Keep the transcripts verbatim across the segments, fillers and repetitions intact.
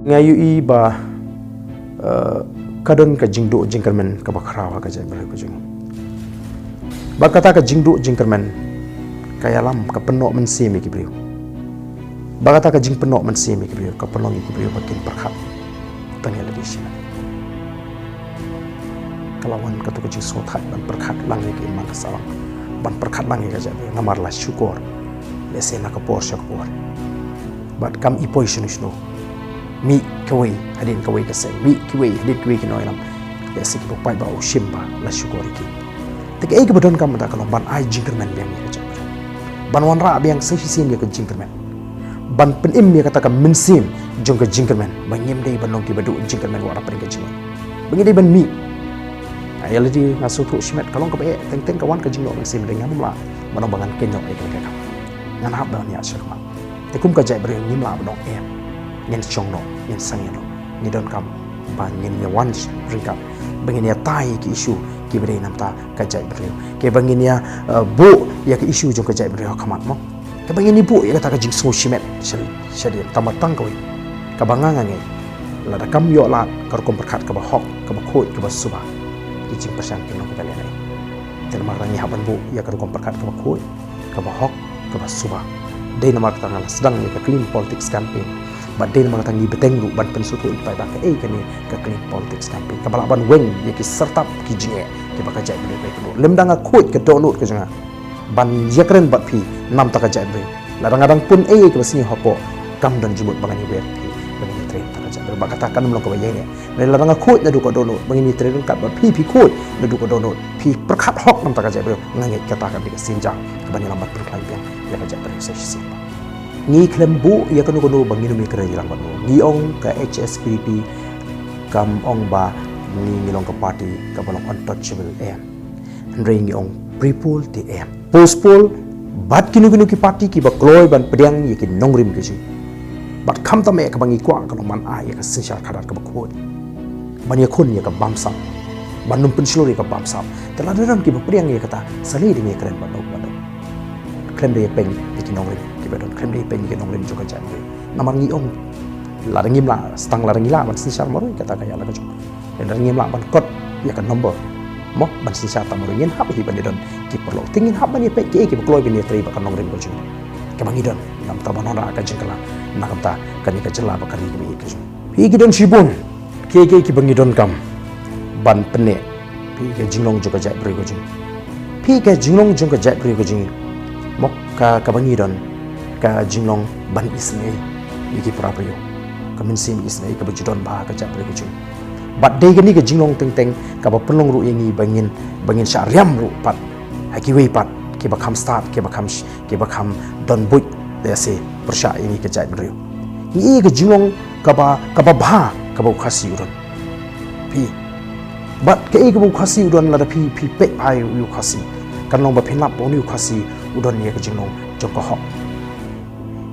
Nga ïohi ba, eh, ka don ka jingduh jingkyrmen kaba khraw ha ka jaitbynriew ka jong ngi. Ba kata ka jingduh jingkyrmen ka ïalam, ka pynnoh mynsiem ïa ki briew. Ba kata ka jingpynnoh mynsiem ïa ki briew ka pynlong ïa ki briew ba kin pyrkhat tang ïa lade shimet. Ka la wan kato ka jingsngewthuh ban pyrkhat lang ïa ka imlang ka sahlang, ban pyrkhat lang ïa ka jaitbynriew, namar la shukor, lehse na ka por sha ka por. Bad kam i poi shano shano, mih kawei hadien kawei ka seng, mih kiwei hadien kiwei ki nongïalam. Lehse kiba paidbah u shim ba la shukor ïa ki. Te kaei kaba donkam mynta ka long ban ai jingkyrmen biang ïa ka jaitbynriew, ban wanrah biang sa shisien ïa ka jingkyrmen, ban pynim ïa kata ka mynsiem jong ka jingkyrmen, ba ngim dei ban long kiba duh jingkyrmen wat hapdeng ka jingim, ba ngi dei ban mih. Ai, ïa lade nga sngewthuh shimet ka long kaba eh, teng teng ka wan ka jingduh mynsiem, dei ngam lah ban ong ba ngan kynnoh ïa kane ka kam, ngan hap ban ïa sha khmat. Te kum ka jaitbynriew ngim lah ban ong em, ngin shong noh, ngin sangeh noh. Ngi donkam ba ngin ïa wan ryngkat, ba ngin ïa tai ïa ki issue kiba dei namar ka jaitbynriew, kiba ngin ïa, eh, buh ïa ki issue jong ka jaitbynriew ha khmat mo. Kaba ngin ïa buh ïa kata ka jingsngew shimet sha, sha dien, tang ba tang kawei kaba nga nga ngeit, lada kam ïoh lad ka rukom pyrkhat kaba hok, kaba khuid, kaba suba, ki jingpyrshang kin long kaba lehnoh. Te namar kata ngi hap ban buh ïa ka rukom pyrkhat kaba khuid, kaba hok, kaba suba. Dei namar kata nga la sdang ïa ka Clean Politics Campaign. Bad dei namar kata ngi bteng ruh ban pynsngewthuh ïa ki paidbah kaei kane ka Clean Politics Campaign, kaba lah ban weng ïa ki syrtap ki jingeh kiba ka jaitbynriew ka ïakynduh. Lymda nga khuid ka dohnud ka jong nga ban ïakren bad phi namar ka jaitbynriew, lada nga dang pun ei ei kaba sniew hapoh, kam don jingmut ba ngan ïa wer phi ba ngan ïa trei namar ka jaitbynriew. Bad kata kan ym long kaba ïaineh. Lada nga khuid naduh ka dohnud ba ngin ïa trei ryngkat bad phi, phi khuid naduh ka dohnud, phi pyrkhat hok namar ka jaitbynriew, nga ngeit kata kan dei ka sienjam kaban ïalam ban pynkhlaiñ biang ïa ka jaitbynriew sa shisien. Ngi khlem buh ïa kano kano ba ngin ym ïakren ïalang bad no. Ngi ong ka H S P D P kam ong ba ngi, ngi long ka party kaba long untouchable, em. Hynrei ngi ong pre-poll te em, post-poll bad kino kino ki party kiba kloi ban pdiang ïa ki nongrim ki jong ngi. Bad khamtam eh kaba ngi kwah ka long ban ai ïa ka synshar khadar kaba khuid, ban ïakhun ïa ka bamsap, ban ym pynshlur ïa ka bamsap. Te lada don kiba pdiang ïa kata, sa lei dang ïakren bad no bad no. Khlem da ïapeiñ ïa ki nongrim kiba don, khlem da ïapeiñ ïa ki nongrim jong ka jaitbynriew. Namar ngi ong, lada ngim lah, sa tang lada ngi lah ban synshar marwei, kata ka ïa la ka jong. Lada ngim lah ban kot ïa ka number mo ban synshar tang marwei, ngin hap hi ban ïadon ki paralok. Te ngin hap ban ïapeit kiei kiba kloi ban ïatrei bad ka nongrim ka jong ngi, kaba ngi don, namar kata ban wanrah ka jingkylla na ka bynta kane ka jylla bad ka ri kaba ïeit ka jong ngi. Phi, ki don shibun kiei kiei kiba ngi donkam ban pynneh phi ka jinglong jong ka jaitbynriew ka jong ngi. Phi ka jinglong jong ka jaitbynriew ka jong ngi mo, ka, kaba ngi don, ka jinglong ban isynei ïa ki para briew, ka mynsiem isynei kaba ju don bha ha ka jaitbynriew ka jong ngi. Bad dei kane ka jinglong teng teng kaba pynlong ruh ïa ngi ba ngin, ba ngin shah riam ruh pat ha kiwei pat kiba kham stad, kiba kham sh-, kiba kham don buit, lehse pyrshah ïa ngi ka jaitbynriew. Ngi ïohi ka jinglong kaba, kaba bha kaba u Khasi u don. Phi, bad kaei kaba u Khasi u don, lada phi, phi peit bha ïa u Khasi, kan long ba phin lap ba une u Khasi u don ïa ka jinglong jong ka hok.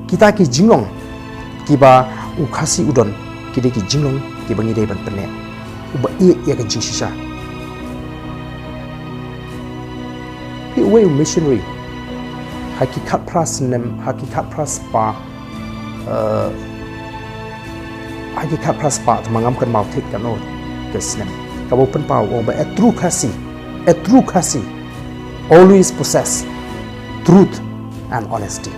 Kita ki jinglong kiba u Khasi u don, ki dei ki jinglong kiba ngi dei ban pynneh, uba ïeit ïa ka jingshisha. Phi, uwei u missionary ha ki khatphra snem, ha ki khatphra spah, eh, ha ki khatphra spah, te ma ngam kynmaw thik katno ka snem, kaba u pynpaw, u ong ba a true Khasi, a true Khasi always possess truth and honesty.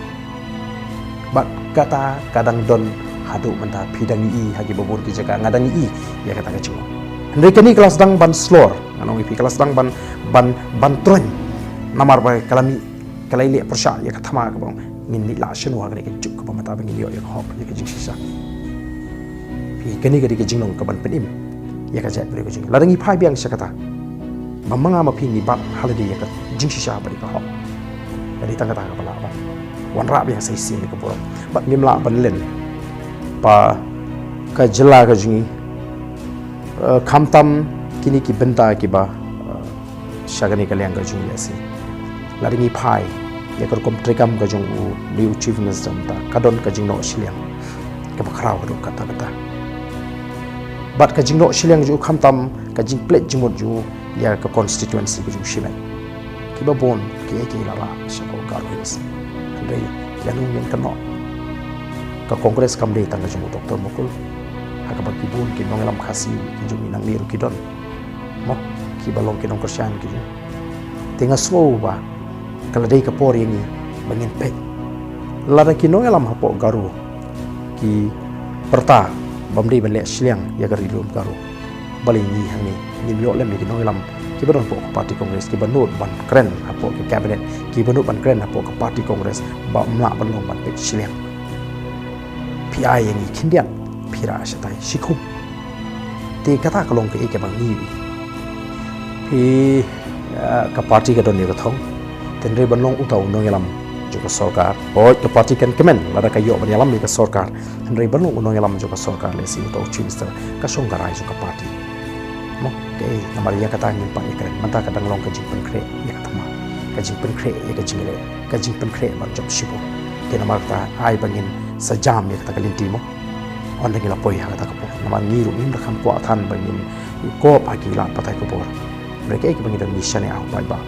Bad kata ka dang don haduh mynta, phi dang ïohi ha kiba bun ki jaka, nga dang ïohi ïa kata ka jinglong. Hynrei kane ka la sdang ban slur, ngan ong ïa phi, ka la sdang ban, ban, ban troiñ. Namar ba ka la mih, ka la ïaleh pyrshah ïa ka thma kaba ong ngin leit lah shano ha kane ka juk kaba mynta ba ngin ïoh ïa ka hok, ïa ka jingshisha. Phi, kane ka dei ka jinglong kaban pynim ïa ka jaitbynriew ka jong ngi. Lada ngi phai biang sha kata, ba ma nga ma phi ngi bat ha lade ïa ka jingshisha bad ïa ka hok, ka dei tang kata kaba lah ban wanrah biang sa shisien ïa ka burom. Bad ngim lah ban len ba ka jylla ka jong ngi, eh, khamtam kine ki bynta kiba, eh, sha kane ka liang ka jong ngi, lehse lada ngi phai ïa ka rukom treikam ka jong une u Chief Minister mynta, ka don ka jingnoh shiliang kaba khraw haduh katta katta. Bad ka jingnoh shiliang jong u khamtam ka jingpynleit jingmut jong u ïa ka constituency ka jong u shimet. Kiba bun kiei kiei la rah sha ka Garo Hills. Hynrei ïano ngin kynnoh? Ka Congress kam dei tang ka jong u Doctor Mukul. ha kaba ki bun ki nongïalam Khasi ki jong ngi nangne ruh ki don, mo, kiba long ki nongkyrshan ki jong. Te nga sngew ba ka la dei ka por ïa ngi ba ngin peit. Lada ki nongïalam hapoh Garo ki pyrta bym dei ban leh shiliang ïa ka Ri Lum Garo, balei ngi hangne ngim ïoh lem ïa ki nongïalam kiba don hapoh ka party Congress, kiba nud ban kren hapoh ka cabinet, kiba nud ban kren hapoh ka party Congress, ba ym lah ban long ban peit shiliang? Phi ai ïa ngi khyndiat, phi rah shatai shikhum. Te kata ka long kaei kaba ngi ïohi. Phi, eh, ka party ka don ïa ka thong. Te hynrei ban long uta u nongïalam jong ka sorkar, hooid, ka party kan kmen lada ka ïoh ban ïalam ïa ka sorkar. Hynrei ban long u nongïalam jong ka sorkar, lehse uta u Chief Minister, ka shong ka rai jong ka party, mo. Kaei, namar ïa kata ngim pat ïakren. Mynta ka dang long ka jingpynkhreh ïa ka thma, ka jingpynkhreh ïa ka jingleh, ka jingpynkhreh ban jop shibun. Te namar kata ai ba ngin sa jam ïa kata ka lynti, mo. Ynda ngi la poi ha kata ka por, namar ngi ruh ngim da kham kwah than ba ngin ïakop ha ki lad pathai khubor. Hynrei kaei kaba ngi don, ngi shaniah paidbah.